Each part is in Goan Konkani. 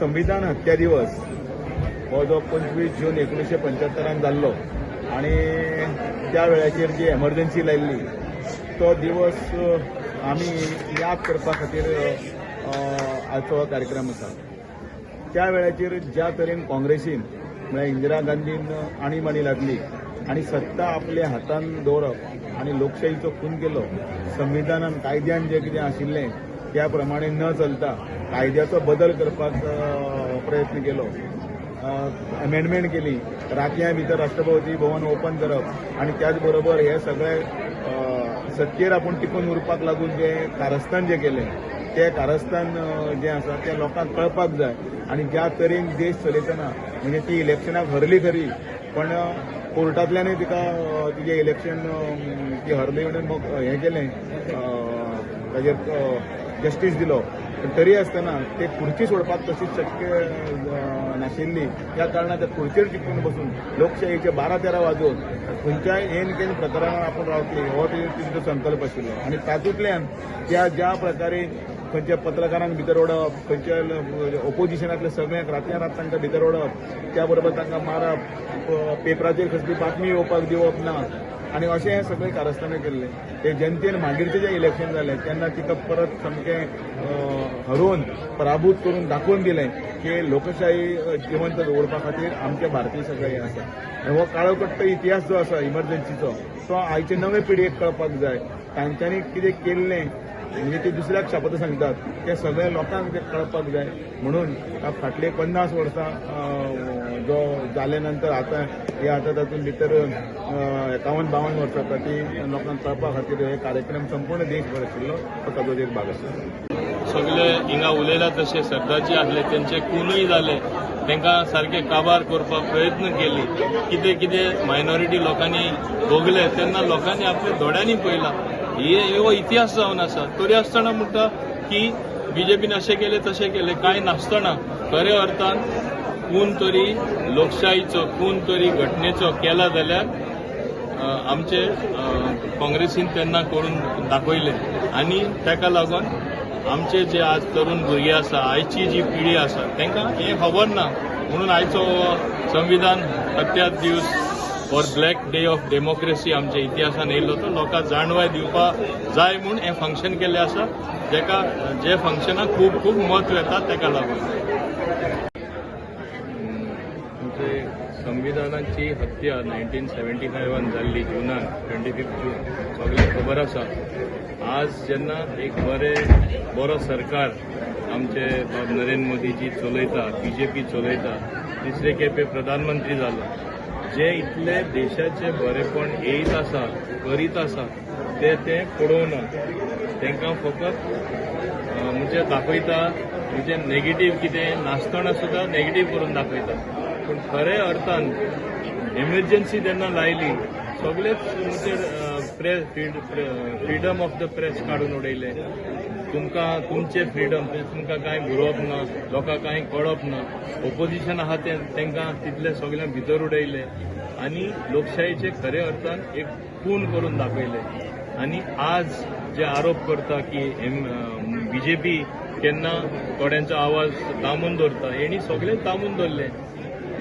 संविधान हत्या दिवस हो जो 25 जून 1975 जाल्लो आनी त्या वेळाचेर जी एमर्जन्सी लायिल्ली तो दिवस आमी याद करपा खातीर आजचो हो कार्यक्रम आसा. त्या वेळाचेर ज्या तरेन काँग्रेसीन म्हळ्यार इंदिरा गांधीन आणीबाणी लागली आनी सत्ता आपल्या हातान दवरप आनी लोकशाहीचो खून केलो, संविधानान कायद्यान जें कितें आशिल्लें त्या प्रमाणे न चलता कायद्याचो बदल करपाक प्रयत्न केलो, अमेंडमेंट केली, रातयां भितर राष्ट्रपती भवन ओपन करप आनी त्याच बरोबर हे सगळे सत्तेर आपूण टिकून उरपाक लागून जे कारस्थान जे केलें ते कारस्थान जें आसा तें लोकांक कळपाक जाय. आनी ज्या तरेन देश चलयतना म्हणजे ती इलेक्शनाक हरली खरी, पण कोर्टांतल्यानूय तिका तिजें इलेक्शन ती हरली म्हणून मग हें केलें, ताजेर जस्टीस दिलो, पण तरी आसतना ते खुर्ची सोडपाक तशीच शक्य नाशिल्ली. त्या कारणान त्या खुर्चेर चिकटून बसून लोकशाहीचे 12-13 वाजोवन खंयच्याय येन केन प्रकरणान आपूण रावतली हो तेंचो संकल्प आशिल्लो. आनी तातूंतल्यान त्या ज्या प्रकारे खंयच्या पत्रकारांक भितर ओडप, खंयच्या ओपोजिशनांतल्या सगळ्यांक रातयां रात तांकां भितर ओडप, त्या बरोबर तांकां मारप, पेपराचेर कसली बातमी येवपाक दिवप ना आनी अशें हें सगळें कारस्थानां केल्लें. ते जनतेन मागीरचें जें इलेक्शन जालें तेन्ना तिका परत सामकें हरोवन पराभूत करून दाखोवन दिलें की लोकशाही जिवंत दवरपा खातीर आमचे भारतीय सगळे हें आसा. आनी हो काळोकट्ट इतिहास जो आसा इमर्जन्सीचो तो आयचे नवे पिळगेक कळपाक जाय. तांच्यांनी कितें केल्लें म्हणजे ते दुसऱ्याक शपथ सांगतात ते सगळे लोकांक ते कळपाक जाय. म्हणून फाटले 50 वर्सां जो जाले नंतर आतां हे आतां तातूंत भितर 51-52 वर्सां जाता ती लोकांक कळपा खातीर हे कार्यक्रम संपूर्ण देशभर आशिल्लो तो ताजो एक भाग आशिल्लो. सगळे हिंगा उलयला तशे सरदारजी आसले तेंचे खूनूय जाले, तांकां सारके काबार करपाक प्रयत्न केली, कितें कितें मायनॉरिटी लोकांनी भोगले तेन्ना लोकांनी आपल्या दोळ्यांनी पळयला. हो इतिहास जावन आसा. तरी आसतना म्हणटा की बीजेपीन अशें केलें तशें केलें, कांय नासतना खऱ्या अर्थान खून तरी लोकशाहीचो खून तरी घटनेचो केला जाल्यार आमचे काँग्रेसीन तेन्ना करून दाखयलें. आनी ताका लागून आमचे जे आज तरुण भुरगे आसा, आयची जी पिढी आसा तांकां हें खबर ना, म्हणून आयचो संविधान हत्या दिवस or black day of democracy आमच्या इतिहासान येयल्लो तो लोकांक जाणवाय दिवपा जाय म्हूण हें फंक्शन केल्लें आसा, जेका जे फंक्शनाक खूब खूब म्हत्व येता ताका लागून. म्हणजे संविधानाची हत्या 1975 जाल्ली जुनान 25 जून सगळ्यांक खबर आसा. आज जेन्ना एक बरो सरकार आमचे बाब नरेंद्र मोदीजी चलयता, बीजेपी चलयता, तिसरे खेपे प्रधानमंत्री जालो, जे इतले देशाचे बरेपण येयत आसा करीत आसा ते ते पळोवना, तांकां फकत म्हणजे दाखयता, म्हणजे नेगेटीव कितें नासतना सुद्दां नेगेटीव करून दाखयता. पूण खऱ्या अर्थान एमर्जन्सी जेन्ना लायली सगळेच म्हणजे फ्रिडम ऑफ the press काडून उडयले. तुमकां तुमचे फ्रिडम तुमकां कांय बरोवप ना, लोकांक कांय कळप ना, ओपोजिशन आहा ते तांकां तितले सगळ्यांक भितर उडयले आनी लोकशाहीचे खऱ्या अर्थान एक खून करून दाखयले. आनी आज जे आरोप करता की बीजेपी केन्ना थोड्यांचो आवाज दामून दवरता, हेणी सगळें दामून दवरलें.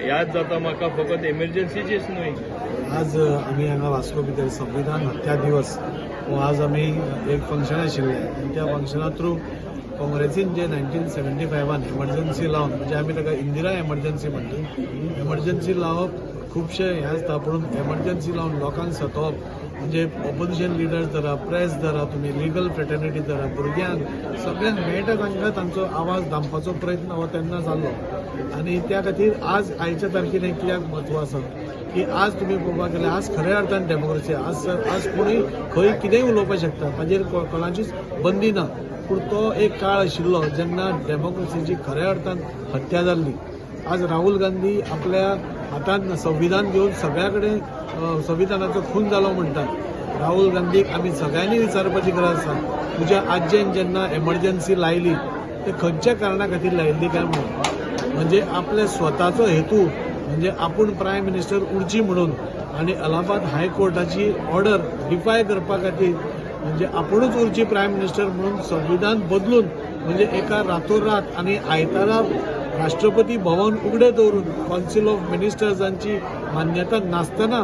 याद जाता म्हाका फकत एमर्जन्सीचीच न्हय. आज आमी हांगा वास्को भितर संविधान हत्या दिवस हो आज आमी एक फंक्शन आशिल्लें आनी त्या फंक्शना थ्रू काँग्रेसीन जे 1975 एमर्जन्सी लावन, म्हणजे आमी ताका इंदिरा एमर्जन्सी म्हणटा, एमर्जन्सी लावप खुबशे हें आसता, पूण एमर्जन्सी लावन लोकांक सतोवप म्हणजे ओपोजिशन लिडर्स धरा, प्रेस धरा, तुमी लिगल फ्रेटर्निटी धरा, भुरग्यांक सगळ्यांक मेळटा तांकां तांचो आवाज दामपाचो प्रयत्न हो तेन्ना जाल्लो. आनी त्या खातीर आज आयच्या तारखेर हें कित्याक म्हत्व आसा की आज तुमी पळोवपाक गेल्यार आज खऱ्या अर्थान डेमोक्रेसी, आज आज कोणूय खंय कितेंय उलोवपाक शकता, ताजेर कोणाचीच बंदी ना. पूण तो एक काळ आशिल्लो जेन्ना डेमोक्रेसीची खऱ्या अर्थान हत्या जाल्ली. आज राहुल गांधी आपल्या हातान संविधान घेवन सगळ्या कडेन संविधानाचो खून जालो म्हणटात. राहुल गांधीक आमी सगळ्यांनी विचारपाची गरज आसा, तुज्या आज्जेन जेन्ना एमर्जन्सी लायली ते खंयच्या कारणा खातीर लायिल्ली काय म्हणून, म्हणजे आपल्या स्वताचो हेतू म्हणजे आपूण प्रायम मिनिस्टर उरची म्हणून आनी अलाहाबाद हायकोर्टाची ऑर्डर डिफाय करपा खातीर म्हणजे आपुणूच उरची प्रायम मिनिस्टर म्हणून संविधान बदलून म्हणजे एका रातोरात आनी आयतारा राष्ट्रपती भवन उगडे दवरून कौन्सिल ऑफ मिनिस्टर्सांची मान्यता नासतना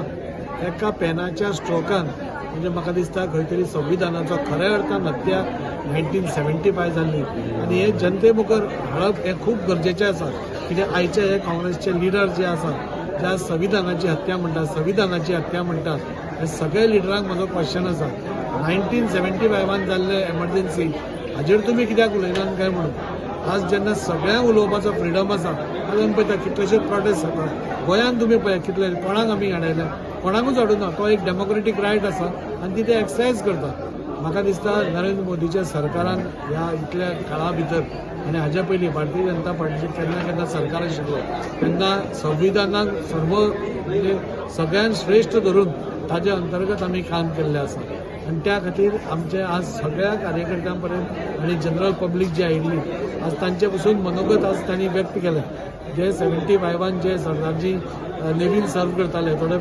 एका पेनाच्या स्ट्रोकान, म्हणजे म्हाका दिसता खंय तरी संविधानाचो खऱ्या अर्थान हत्या 1975 जाल्ली. आनी हे जनते मुखार हाडप हें खूब गरजेचें आसा, कित्याक आयचे हे काँग्रेसचे लिडर जे आसा, ज्या संविधानाची हत्या म्हणटात, संविधानाची हत्या म्हणटात, हे सगळे लिडरांक म्हजो क्वेश्चन आसा, 1975न जाल्ले एमर्जन्सी हाजेर तुमी कित्याक उलयनात काय म्हणून. आज जेन्ना सगळ्यांक उलोवपाचो फ्रिडम आसा, आज आमी पळयता कितलेशेच प्रोटेस्ट जाता गोंयांत. तुमी पळया कितले, कोणाक आमी हाडयल्या? कोणाकूच हाडूना. तो एक डेमोक्रेटीक रायट आसा आनी ती ते एक्सरसायज करता. म्हाका दिसता नरेंद्र मोदीच्या सरकारान ह्या इतल्या काळा भितर आनी हाज्या पयलीं भारतीय जनता पार्टीचें केन्ना केन्ना सरकार आशिल्लो तेन्ना संविधानाक सर्व म्हणजे सगळ्यात श्रेश्ठ धरून ताजे अंतर्गत आमी काम केल्लें आसा. आनी त्या खातीर आमचे आज सगळ्या कार्यकर्त्यां पर्यंत आनी जनरल पब्लीक जी आयिल्ली आज, तांचे पसून मनोगत आज तांणी व्यक्त केलें. जे 75न जे सरदारजी नेवीन सर्व करताले, थोडे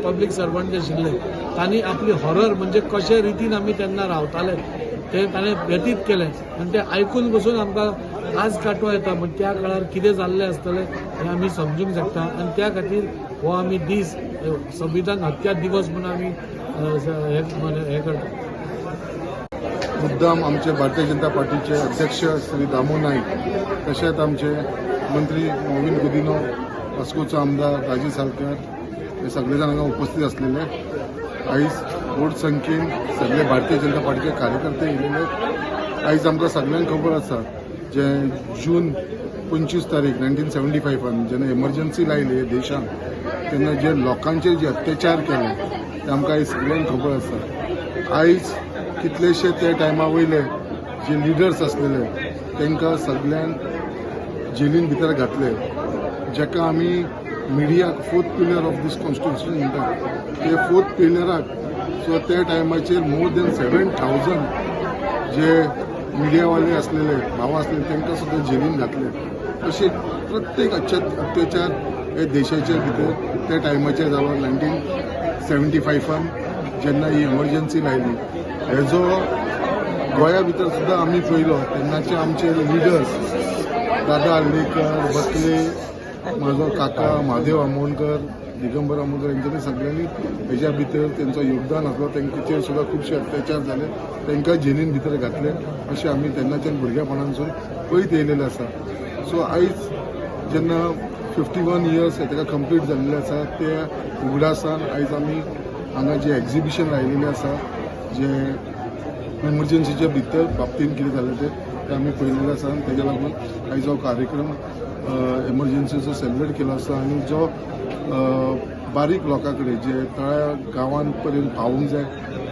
पब्लीक सर्वंट जे आशिल्ले, तांणी आपली हॉरर म्हणजे कशे रितीन आमी तेन्ना रावताले ते ताणें व्यतीत केलें. आनी ते आयकून बसून आमकां आज कांटो येता. म्हणजे त्या काळार कितें जाल्लें आसतलें हें आमी समजूंक शकता. आनी त्या खातीर हो आमी दीस संविधान हत्या दिवस म्हणून आमी हें करता. मुद्दाम आमचे भारतीय जनता पार्टीचे अध्यक्ष श्री दामू नाईक, तशेंच आमचे मंत्री मॉविन गुदिनो, वास्कोचो आमदार राजू सालकर, हे सगळे जाण हांगा उपस्थित आसलेले. आयज व्हड संख्येन सगळे भारतीय जनता पार्टीचे कार्यकर्ते येयलेले. आयज आमकां सगळ्यांक खबर आसा, जे जून 25 तारीख 1975न जेन्ना एमर्जन्सी लायली देशान, तेन्ना जे लोकांचेर जे अत्याचार केले ते आमकां आयज सगळ्यांक खबर आसा. आयज कितलेशे त्या टायमा वयले जे लिडर्स आसलेले तांकां सगळ्यांक जेलीन भितर घातले. जाका आमी मिडियाक fourth pillar of this constitution म्हणटा, ते फोर्थ पिलराक सो त्या टायमाचेर मोर दॅन 7000 जे मिडियावाले आसलेले भाव आसलेले तांकां सुद्दां जेलीन घातले. अशे प्रत्येक अत्याचार हे देशाच्या भितर त्या टायमाचेर जालो 1975न जेन्ना ही एमर्जन्सी लायली. हेजो गोंया भितर सुद्दां आमी पळयलो. तेन्नाचे आमचे लिडर्स दादा आर्लेकर, बसले, म्हाजो काका म्हादेव आमोणकर, दिगंबर आमोणकर, हेंच्यांनी सगळ्यांनी हेज्या भितर तेंचो योगदान आसलो. तेंचेर सुद्दां खुबशे अत्याचार जाले, तांकां जेलीन भितर घातले. अशें आमी तेन्नाच्यान भुरगेपणानसून पळयत येयलेले आसा. सो आयज जेन्ना 51 इयर्स ताका कंप्लीट जाल्लेले आसा, ते उगडासान आयज आमी हांगा जे एक्झिबिशन लायलेलें आसा, जे एमर्जन्सीच्या भितर बाबतीन कितें जालें तें तें आमी पळयलेलें आसा. आनी तेज्या लागून आयज हो कार्यक्रम एमर्जन्सीचो सेलिब्रेट केलो आसा. आनी जो बारीक लोकां कडेन, जे तळ्या गांवांत पर्यंत पावूंक जाय,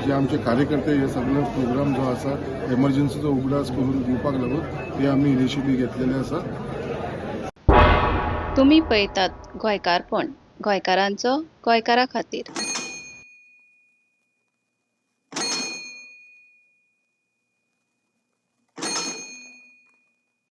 जे आमचे कार्यकर्ते हे सगळे प्रोग्राम जो आसा एमर्जन्सीचो उगडास करून दिवपाक लागून हे आमी इनिशिएटीव घेतलेले आसा. तुमी पळयतात गोंयकारपण, गोंयकारांचो गोंयकारा खातीर.